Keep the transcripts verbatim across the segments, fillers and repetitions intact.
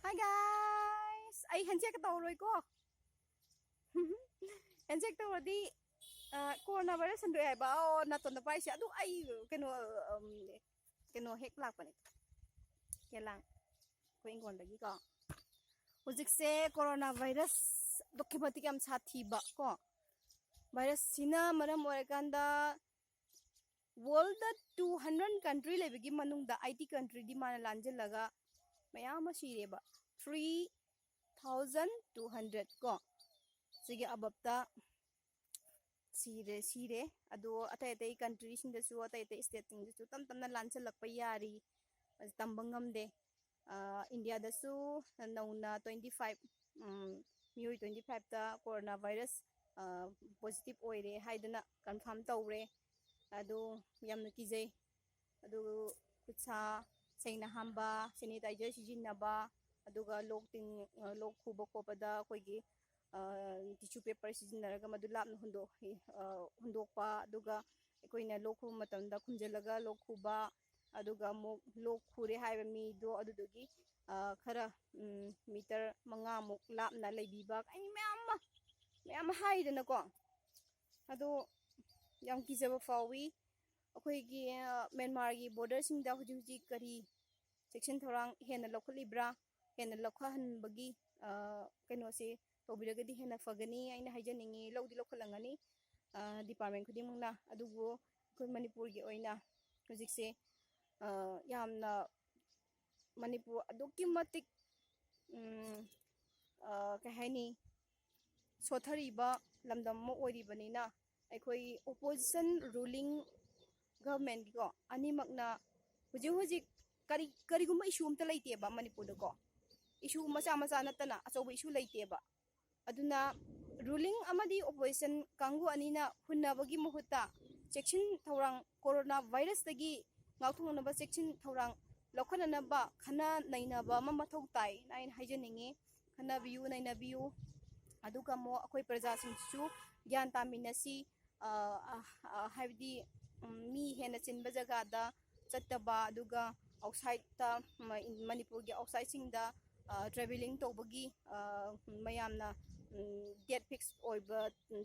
Hi guys, ꯑꯩ ꯍꯦꯟꯁꯦꯛꯀ ꯇꯧꯔꯣꯏꯀꯣ꯫ ꯍꯦꯟꯁꯦꯛ ꯇꯧꯔꯗꯤ corona virus ꯁꯟꯗꯣꯛꯑꯦ ꯍꯥꯏꯕ꯫ ꯑꯣ, ꯅꯥꯇꯣꯟꯗ ꯄꯥꯏꯁꯦ ꯑꯗꯨ ꯑꯩ ꯀꯩꯅꯣ ꯎꯝ, ꯀꯩꯅꯣ ꯍꯦꯛ ꯂꯥꯛꯄꯅꯦ꯫ ꯀꯦꯂꯥꯡ ꯑꯩꯈꯣꯏ ꯏꯪꯈꯣꯜꯗꯒꯤꯀꯣ꯫ ꯍꯧꯖꯤꯛꯁꯦ ꯀꯣꯔꯣꯅꯥ ꯚꯥꯏꯔꯁ ꯑꯗꯨꯛꯀꯤ ꯃꯇꯤꯛ ꯌꯥꯝ ꯁꯥꯊꯤꯕ ꯀꯣ꯫ ꯚꯥꯏꯔꯁꯁꯤꯅ ꯃꯔꯝ ꯑꯣꯏꯔꯀꯥꯟꯗ ꯋꯥꯔꯜꯗ ꯇꯨ ꯍꯟꯗ꯭ꯔꯦꯠ ꯀꯟꯇ꯭ꯔꯤ ꯂꯩꯕꯒꯤ ꯃꯅꯨꯡꯗ ꯑꯩꯠꯇꯤ ꯀꯟꯇ꯭ꯔꯤꯗꯤ ꯃꯥꯅ ꯂꯥꯟꯁꯤꯜꯂꯒ ꯃꯌꯥꯝ ꯑꯃ ꯁꯤꯔꯦꯕ꯫ ꯊ꯭ꯔꯤ ꯊꯥꯎꯖꯟ ꯇꯨ ꯍꯟꯗ꯭ꯔꯦꯠ ꯀꯣ꯫ ꯁꯤꯒꯤ ꯑꯕꯞꯇ ꯁꯤꯔꯦ ꯁꯤꯔꯦ꯫ ꯑꯗꯣ ꯑꯇꯩ ꯑꯇꯩ ꯀꯟꯇ꯭ꯔꯤꯁꯤꯡꯗꯁꯨ, ꯑꯇꯩ ꯑꯇꯩ ꯁ꯭ꯇꯦꯠꯁꯤꯡꯗꯁꯨ ꯇꯞ ꯇꯞꯅ ꯂꯥꯟꯁꯤꯜꯂꯛꯄ ꯌꯥꯔꯤ꯫ ꯑꯗꯨ ꯇꯝꯕ ꯉꯝꯗꯦ꯫ ꯏꯟꯗꯤꯌꯥꯗꯁꯨ ꯅꯧꯅ ꯇ꯭ꯋꯦꯟꯇꯤ ꯐꯥꯏꯚ ꯃꯤꯑꯣꯏ ꯇ꯭ꯋꯦꯟꯇꯤ ꯐꯥꯏꯚꯇ ꯀꯣꯔꯣꯅꯥ ꯚꯥꯏꯔꯁ ꯄꯣꯖꯤꯇꯤꯚ ꯑꯣꯏꯔꯦ ꯍꯥꯏꯗꯅ ꯀꯟꯐꯥꯔꯝ ꯇꯧꯔꯦ꯫ ꯑꯗꯨ ꯌꯥꯝꯅ ꯀꯤꯖꯩ꯫ ꯑꯗꯨ ꯈꯨꯠꯁꯥ ꯁꯦꯡꯅ ꯍꯥꯝꯕ, ꯁꯦꯅꯤꯇꯥꯏꯖꯔ ꯁꯤꯖꯤꯟꯅꯕ, ꯑꯗꯨꯒ ꯂꯣꯛ ꯇꯤꯡ ꯂꯣꯛ ꯈꯨꯕ ꯈꯣꯠꯄꯗ ꯑꯩꯈꯣꯏꯒꯤ ꯇꯤꯁꯨ ꯄꯦꯄꯔ ꯁꯤꯖꯤꯟꯅꯔꯒ ꯃꯗꯨ ꯂꯥꯞꯅ ꯍꯨꯟꯗꯣꯛ ꯍꯨꯟꯗꯣꯛꯄ꯫ ꯑꯗꯨꯒ ꯑꯩꯈꯣꯏꯅ ꯂꯣꯛ ꯈꯨꯕ ꯃꯇꯝꯗ ꯈꯨꯝꯖꯤꯜꯂꯒ ꯂꯣꯛ ꯈꯨꯕ꯫ ꯑꯗꯨꯒ ꯑꯃꯨꯛ ꯂꯣꯛ ꯈꯨꯔꯦ ꯍꯥꯏꯕ ꯃꯤꯗꯣ ꯑꯗꯨꯗꯨꯒꯤ ꯈꯔ ꯃꯤꯇꯔ ꯃꯉꯥꯃꯨꯛ ꯂꯥꯞꯅ ꯂꯩꯕꯤꯕ, ꯀꯩ ꯃꯌꯥꯝ ꯑꯃ ꯃꯌꯥꯝ ꯑꯃ ꯍꯥꯏꯗꯅꯀꯣ꯫ ꯑꯗꯣ ꯌꯥꯝ ꯀꯤꯖꯕ ꯐꯥꯎꯏ꯫ ꯑꯩꯈꯣꯏꯒꯤ ꯃꯦꯟꯃꯥꯔꯒꯤ ꯕꯣꯔꯗꯔꯁꯤꯡꯗ ꯍꯧꯖꯤꯛ ꯍꯧꯖꯤꯛ ꯀꯔꯤ ꯆꯦꯛꯁꯤꯟ ꯊꯧꯔꯥꯡ ꯍꯦꯟꯅ ꯂꯧꯈꯠꯂꯤꯕ꯭ꯔꯥ, ꯍꯦꯟꯅ ꯂꯧꯈꯠꯍꯟꯕꯒꯤ ꯀꯩꯅꯣꯁꯦ ꯇꯧꯕꯤꯔꯒꯗꯤ ꯍꯦꯟꯅ ꯐꯒꯅꯤ ꯑꯩꯅ ꯍꯥꯏꯖꯅꯤꯡꯉꯤ꯫ ꯂꯧꯗꯤ ꯂꯧꯈꯠꯂꯝꯒꯅꯤ ꯗꯤꯄꯥꯔꯠꯃꯦꯟ ꯈꯨꯗꯤꯡꯃꯛꯅ, ꯑꯗꯨꯕꯨ ꯑꯩꯈꯣꯏ ꯃꯅꯤꯄꯨꯔꯒꯤ ꯑꯣꯏꯅ ꯍꯧꯖꯤꯛꯁꯦ ꯌꯥꯝꯅ ꯃꯅꯤꯄꯨꯔ ꯑꯗꯨꯛꯀꯤ ꯃꯇꯤꯛ ꯀꯩ ꯍꯥꯏꯅꯤ, ꯁꯣꯠꯊꯔꯤꯕ ꯂꯝꯗꯝ ꯑꯃ ꯑꯣꯏꯔꯤꯕꯅꯤꯅ, ꯑꯩꯈꯣꯏ ꯑꯣꯄꯣꯖꯤꯁꯟ, ꯔꯨꯂꯤꯡ ꯒꯚꯔꯟꯃꯦꯟꯒꯤꯀꯣ, ꯑꯅꯤꯃꯛꯅ ꯍꯧꯖꯤꯛ ꯍꯧꯖꯤꯛ ꯀꯔꯤ ꯀꯔꯤꯒꯨꯝꯕ ꯏꯁꯨ ꯑꯝꯇ ꯂꯩꯇꯦꯕ ꯃꯅꯤꯄꯨꯔꯗꯀꯣ꯫ ꯏꯁꯨ ꯃꯆꯥ ꯃꯆꯥ ꯅꯠꯇꯅ ꯑꯆꯧꯕ ꯏꯁꯨ ꯂꯩꯇꯦꯕ꯫ ꯑꯗꯨꯅ ꯔꯨꯂꯤꯡ ꯑꯃꯗꯤ ꯑꯣꯄꯣꯖꯤꯁꯟ ꯀꯥꯡꯕꯨ ꯑꯅꯤꯅ ꯍꯨꯟꯅꯕꯒꯤ ꯃꯍꯨꯠꯇ ꯆꯦꯛꯁꯤꯟ ꯊꯧꯔꯥꯡ, ꯀꯣꯔꯣꯅꯥ ꯚꯥꯏꯔꯁꯇꯒꯤ ꯉꯥꯛꯊꯣꯛꯅꯅꯕ ꯆꯦꯛꯁꯤꯟ ꯊꯧꯔꯥꯡ ꯂꯧꯈꯠꯅꯅꯕ ꯈꯟꯅ ꯅꯩꯅꯕ ꯑꯃ ꯃꯊꯧ ꯇꯥꯏꯅ ꯑꯩꯅ ꯍꯥꯏꯖꯅꯤꯡꯉꯤ꯫ ꯈꯟꯅꯕꯤꯌꯨ, ꯅꯩꯅꯕꯤꯌꯨ꯫ ꯑꯗꯨꯒ ꯑꯃꯨꯛ ꯑꯩꯈꯣꯏ ꯄ꯭ꯔꯖꯥꯁꯤꯡꯁꯤꯁꯨ ꯒ꯭ꯌꯥꯟ ꯇꯥꯃꯤꯟꯅꯁꯤ꯫ ꯍꯥꯏꯕꯗꯤ ꯃꯤ ꯍꯦꯟꯅ ꯆꯤꯟꯕ ꯖꯒꯥꯗ ꯆꯠꯇꯕ, ꯑꯗꯨꯒ ꯑꯥꯎꯠꯁꯥꯏꯠꯇ, ꯃꯅꯤꯄꯨꯔꯒꯤ ꯑꯥꯎꯠꯁꯥꯏꯠꯁꯤꯡꯗ ꯇ꯭ꯔꯦꯚꯦꯂꯤꯡ ꯇꯧꯕꯒꯤ, ꯃꯌꯥꯝꯅ ꯗꯦꯠ ꯐꯤꯛꯁ ꯑꯣꯏꯕ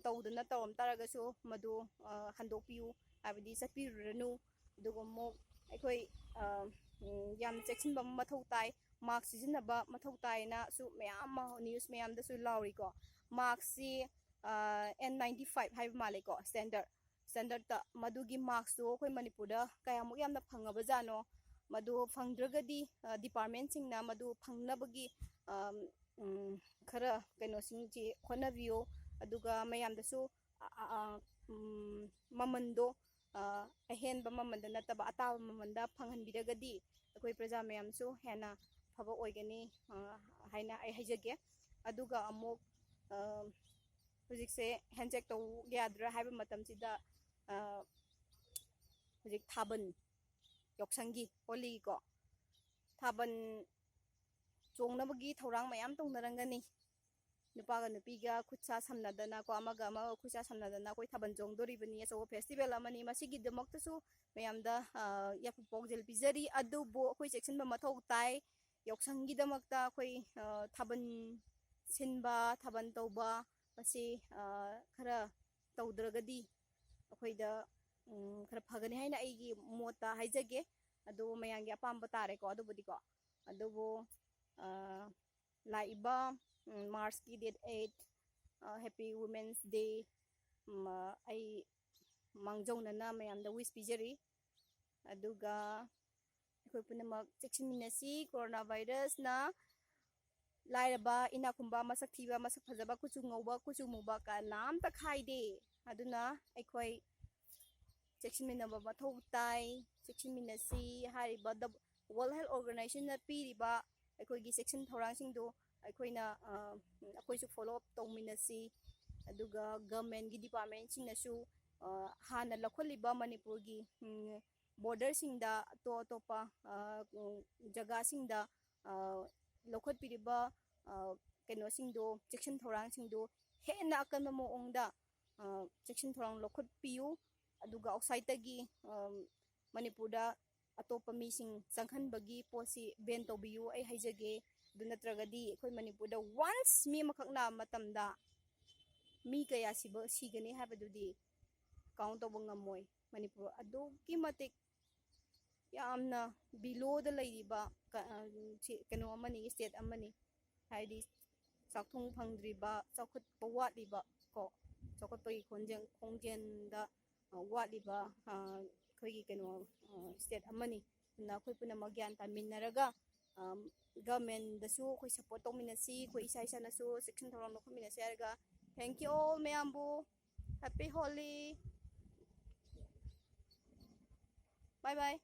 ꯇꯧꯗꯅ ꯇꯧꯔꯝ ꯇꯥꯔꯒꯁꯨ, ꯃꯗꯨ ꯍꯟꯗꯣꯛꯄꯤꯌꯨ, ꯍꯥꯏꯕꯗꯤ ꯆꯠꯄꯤꯔꯨꯔꯅꯨ꯫ ꯑꯗꯨꯒ ꯑꯃꯨꯛ ꯑꯩꯈꯣꯏ ꯌꯥꯝꯅ ꯆꯦꯛꯁꯤꯟꯕ ꯑꯃ ꯃꯊꯧ ꯇꯥꯏ, ꯃꯥꯛꯁ ꯁꯤꯖꯤꯟꯅꯕ ꯃꯊꯧ ꯇꯥꯏꯅꯁꯨ ꯃꯌꯥꯝ ꯑꯃ ꯅ꯭ꯌꯨꯁ ꯃꯌꯥꯝꯗꯁꯨ ꯂꯥꯎꯔꯤꯀꯣ꯫ ꯃꯥꯛꯁꯁꯤ ꯑꯦꯟ ꯅꯥꯏꯟꯇꯤ ꯐꯥꯏꯚ ꯍꯥꯏꯕ ꯃꯥꯜꯂꯦꯀꯣ, ꯁ꯭ꯇꯦꯟꯗꯔꯠ ꯁ꯭ꯇꯦꯟꯗꯔꯠꯇ꯫ ꯃꯗꯨꯒꯤ ꯃꯥꯛꯁꯇꯨ ꯑꯩꯈꯣꯏ ꯃꯅꯤꯄꯨꯔꯗ ꯀꯌꯥꯃꯨꯛ ꯌꯥꯝꯅ ꯐꯪꯉꯕꯖꯥꯠꯅꯣ? ꯃꯗꯨ ꯐꯪꯗ꯭ꯔꯒꯗꯤ ꯗꯤꯄꯥꯔꯠꯃꯦꯟꯁꯤꯡꯅ ꯃꯗꯨ ꯐꯪꯅꯕꯒꯤ ꯈꯔ ꯀꯩꯅꯣꯁꯤꯡꯁꯤ ꯍꯣꯠꯅꯕꯤꯌꯨ꯫ ꯑꯗꯨꯒ ꯃꯌꯥꯝꯗꯁꯨ ꯃꯃꯟꯗꯣ ꯑꯍꯦꯟꯕ ꯃꯃꯟꯗ ꯅꯠꯇꯕ, ꯑꯇꯥꯕ ꯃꯃꯟꯗ ꯐꯪꯍꯟꯕꯤꯔꯒꯗꯤ ꯑꯩꯈꯣꯏ ꯄ꯭ꯔꯖꯥ ꯃꯌꯥꯝꯁꯨ ꯍꯦꯟꯅ ꯐꯕ ꯑꯣꯏꯒꯅꯤ ꯍꯥꯏꯅ ꯑꯩ ꯍꯥꯏꯖꯒꯦ꯫ ꯑꯗꯨꯒ ꯑꯃꯨꯛ ꯍꯧꯖꯤꯛꯁꯦ ꯍꯦꯟ ꯆꯦꯛ ꯇꯧ ꯌꯥꯗ꯭ꯔꯥ ꯍꯥꯏꯕ ꯃꯇꯝꯁꯤꯗ, ꯍꯧꯖꯤꯛ ꯊꯥꯕꯜ, ꯌꯥꯎꯁꯪꯒꯤ, ꯍꯣꯂꯤꯀꯣ, ꯊꯥꯕꯜ ꯆꯣꯡꯅꯕꯒꯤ ꯊꯧꯔꯥꯡ ꯃꯌꯥꯝ ꯇꯧꯅꯔꯝꯒꯅꯤ꯫ ꯅꯨꯄꯥꯒ ꯅꯨꯄꯤꯒ ꯈꯨꯠꯁꯥ ꯁꯝꯅꯗꯅꯀꯣ, ꯑꯃꯒ ꯑꯃꯒ ꯈꯨꯠꯁꯥ ꯁꯝꯅꯗꯅ ꯑꯩꯈꯣꯏ ꯊꯥꯕꯜ ꯆꯣꯡꯗꯣꯔꯤꯕꯅꯤ, ꯑꯆꯧꯕ ꯐꯦꯁꯇꯤꯚꯦꯜ ꯑꯃꯅꯤ꯫ ꯃꯁꯤꯒꯤꯗꯃꯛꯇꯁꯨ ꯃꯌꯥꯝꯗ ꯌꯥꯏꯐ ꯄꯥꯎꯖꯦꯜ ꯄꯤꯖꯔꯤ꯫ ꯑꯗꯨꯕꯨ ꯑꯩꯈꯣꯏ ꯆꯦꯛꯁꯤꯟꯕ ꯃꯊꯧ ꯇꯥꯏ꯫ ꯌꯥꯎꯁꯪꯒꯤꯗꯃꯛꯇ ꯑꯩꯈꯣꯏ ꯊꯥꯕꯜ ꯁꯤꯟꯕ, ꯊꯥꯕꯜ ꯇꯧꯕ, ꯃꯁꯤ ꯈꯔ ꯇꯧꯗ꯭ꯔꯒꯗꯤ ꯑꯩꯈꯣꯏꯗ ꯈꯔ ꯐꯒꯅꯤ ꯍꯥꯏꯅ ꯑꯩꯒꯤ ꯃꯣꯠꯇ ꯍꯥꯏꯖꯒꯦ꯫ ꯑꯗꯨ ꯃꯌꯥꯝꯒꯤ ꯑꯄꯥꯝꯕ ꯇꯥꯔꯦꯀꯣ, ꯑꯗꯨꯕꯨꯗꯤꯀꯣ꯫ ꯑꯗꯨꯕꯨ ꯂꯥꯛꯏꯕ ꯃꯥꯔꯆꯀꯤ ꯗꯦꯠ ꯑꯩꯠ, ꯍꯦꯄꯤ ꯋꯨꯃꯦꯟꯁ ꯗꯦ, ꯑꯩ ꯃꯥꯡꯖꯧꯅꯅ ꯃꯌꯥꯝꯗ ꯋꯤꯁ ꯄꯤꯖꯔꯤ꯫ ꯑꯗꯨꯒ ꯑꯩꯈꯣꯏ ꯄꯨꯝꯅꯃꯛ ꯆꯦꯛꯁꯤꯟꯃꯤꯟꯅꯁꯤ꯫ ꯀꯣꯔꯣꯅꯥ ꯚꯥꯏꯔꯁꯅ ꯂꯥꯏꯔꯕ, ꯏꯅꯥꯛ ꯈꯨꯟꯕ, ꯃꯁꯛ ꯊꯤꯕ, ꯃꯁꯛ ꯐꯖꯕ, ꯀꯨꯆꯨ ꯉꯧꯕ, ꯀꯨꯆꯨ ꯃꯨꯕ ꯀꯅꯥꯝꯇ ꯈꯥꯏꯗꯦ꯫ ꯑꯗꯨꯅ ꯑꯩꯈꯣꯏ ꯆꯦꯛꯁꯤꯟꯃꯤꯟꯅꯕ ꯃꯊꯧ ꯇꯥꯏ꯫ ꯆꯦꯛꯁꯤꯟꯃꯤꯟꯅꯁꯤ꯫ ꯍꯥꯏꯔꯤꯕ ꯗ ꯋꯥꯔꯜ ꯍꯦꯜꯊ ꯑꯣꯔꯒꯅꯥꯏꯖꯦꯁꯟꯅ ꯄꯤꯔꯤꯕ ꯑꯩꯈꯣꯏꯒꯤ ꯆꯦꯛꯁꯤꯟ ꯊꯧꯔꯥꯡꯁꯤꯡꯗꯣ ꯑꯩꯈꯣꯏꯅ, ꯑꯩꯈꯣꯏꯁꯨ ꯐꯣꯂꯣ ꯑꯞ ꯇꯧꯃꯤꯟꯅꯁꯤ꯫ ꯑꯗꯨꯒ ꯒꯚꯔꯟꯃꯦꯟꯒꯤ ꯗꯤꯄꯥꯔꯠꯃꯦꯟꯁꯤꯡꯅꯁꯨ ꯍꯥꯟꯅ ꯂꯧꯈꯠꯂꯤꯕ ꯃꯅꯤꯄꯨꯔꯒꯤ ꯕꯣꯔꯗꯔꯁꯤꯡꯗ, ꯑꯇꯣꯞ ꯑꯇꯣꯞꯄ ꯖꯒꯥꯁꯤꯡꯗ ꯂꯧꯈꯠꯄꯤꯔꯤꯕ ꯀꯩꯅꯣꯁꯤꯡꯗꯣ, ꯆꯦꯛꯁꯤꯟ ꯊꯧꯔꯥꯡꯁꯤꯡꯗꯣ ꯍꯦꯟꯅ ꯑꯀꯟꯕ ꯃꯑꯣꯡꯗ ꯆꯦꯛꯁꯤꯟ ꯊꯧꯔꯥꯡ ꯂꯧꯈꯠꯄꯤꯌꯨ꯫ ꯑꯗꯨꯒ ꯑꯥꯎꯠꯁꯥꯏꯠꯇꯒꯤ ꯃꯅꯤꯄꯨꯔꯗ ꯑꯇꯣꯞꯄ ꯃꯤꯁꯤꯡ ꯆꯪꯍꯟꯕꯒꯤ ꯄꯣꯠꯁꯤ ꯕꯦꯟ ꯇꯧꯕꯤꯌꯨ꯫ ꯑꯩ ꯍꯥꯏꯖꯒꯦ, ꯑꯗꯨ ꯅꯠꯇ꯭ꯔꯒꯗꯤ ꯑꯩꯈꯣꯏ ꯃꯅꯤꯄꯨꯔꯗ ꯋꯥꯟꯁ ꯃꯤ ꯑꯃꯈꯛ ꯅꯥꯕ ꯃꯇꯝꯗ ꯃꯤ ꯀꯌꯥ ꯁꯤꯕ ꯁꯤꯒꯅꯤ ꯍꯥꯏꯕꯗꯨꯗꯤ ꯀꯥꯎꯟ ꯇꯧꯕ ꯉꯝꯃꯣꯏ꯫ ꯃꯅꯤꯄꯨꯔ ꯑꯗꯨꯛꯀꯤ ꯃꯇꯤꯛ ꯌꯥꯝꯅ ꯕꯤꯂꯣꯗ ꯂꯩꯔꯤꯕ ꯀ- ꯑ, ꯁꯤ ꯀꯩꯅꯣ ꯑꯃꯅꯤ, ꯁ꯭ꯇꯦꯠ ꯑꯃꯅꯤ꯫ ꯍꯥꯏꯗꯤ ꯆꯥꯛꯊꯨꯡ ꯐꯪꯗ꯭ꯔꯤꯕ, ꯆꯥꯎꯈꯠꯄ ꯋꯥꯠꯂꯤꯕ ꯀꯣ, ꯆꯥꯎꯈꯠꯄꯒꯤ ꯈꯣꯡꯖꯦꯜ ꯈꯣꯡꯖꯦꯜꯗ ꯑ, ꯋꯥꯠꯂꯤꯕ ꯑ, ꯑꯩꯈꯣꯏꯒꯤ ꯀꯩꯅꯣ ꯁ꯭ꯇꯦꯠ ꯑꯃꯅꯤ꯫ ꯑꯗꯨꯅ ꯑꯩꯈꯣꯏ ꯄꯨꯝꯅꯃꯛ ꯒ꯭ꯌꯥꯟ ꯇꯥꯃꯤꯟꯅꯔꯒ ꯒꯚꯔꯟꯃꯦꯟꯗꯁꯨ ꯑꯩꯈꯣꯏ ꯁꯞꯄꯣꯔꯠ ꯇꯧꯃꯤꯟꯅꯁꯤ, ꯑꯩꯈꯣꯏ ꯏꯁꯥ ꯏꯁꯥꯅꯁꯨ ꯆꯦꯛꯁꯤꯟ ꯊꯧꯔꯥꯡ ꯂꯧꯈꯠꯃꯤꯟꯅꯁꯤ ꯍꯥꯏꯔꯒ, thank you all ꯃꯌꯥꯝꯕꯨ꯫ Happy Holi. Bye bye.